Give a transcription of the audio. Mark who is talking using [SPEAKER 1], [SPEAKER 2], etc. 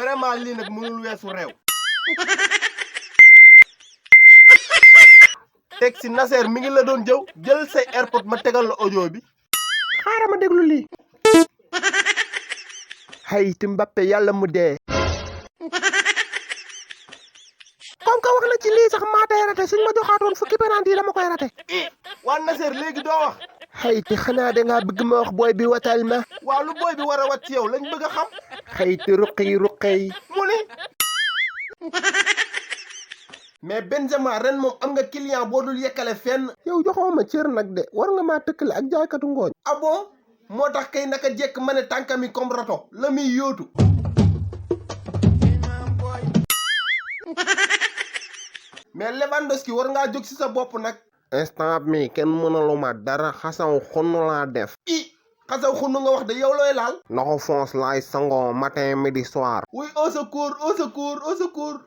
[SPEAKER 1] vraiment lii nag mënul weesu réew. teg si Nasser mi ngi la doon jëw jël say airport ma tegal la audio bi. xaaral ma déglu lii. Hayti Mbappé yàlla mu dee. comme que wax na ci lii sax maa tey rate suñ ma joxaatoon fukki penalty yi dama koy rate. waa Nasser léegi doo wax. Hayti xanaa dangaa bëgg ma wax booy bi watal ma. waaw lu booy bi war a wat ci yow lañ bëgg a xam. Hayti ruqi mu ni. mais Benzema ren moom am nga client boo dul yekkale fenn. yow joxoo ma cër nag de war nga maa tëkkale ak jaaykatu ngooñ. ah bon moo tax kay naka jekk ma ne tànkami comme rato la muy yóotu. mais Lewandowski war ngaa jóg ci sa bopp nag. instant mi kenn mënaluma dara xasaw xunnu laa def. xasaw xunnu nga wax de yow looy laal. ndoxu fonce laay sangoo matin midi soir. oui au secours au secours au secours.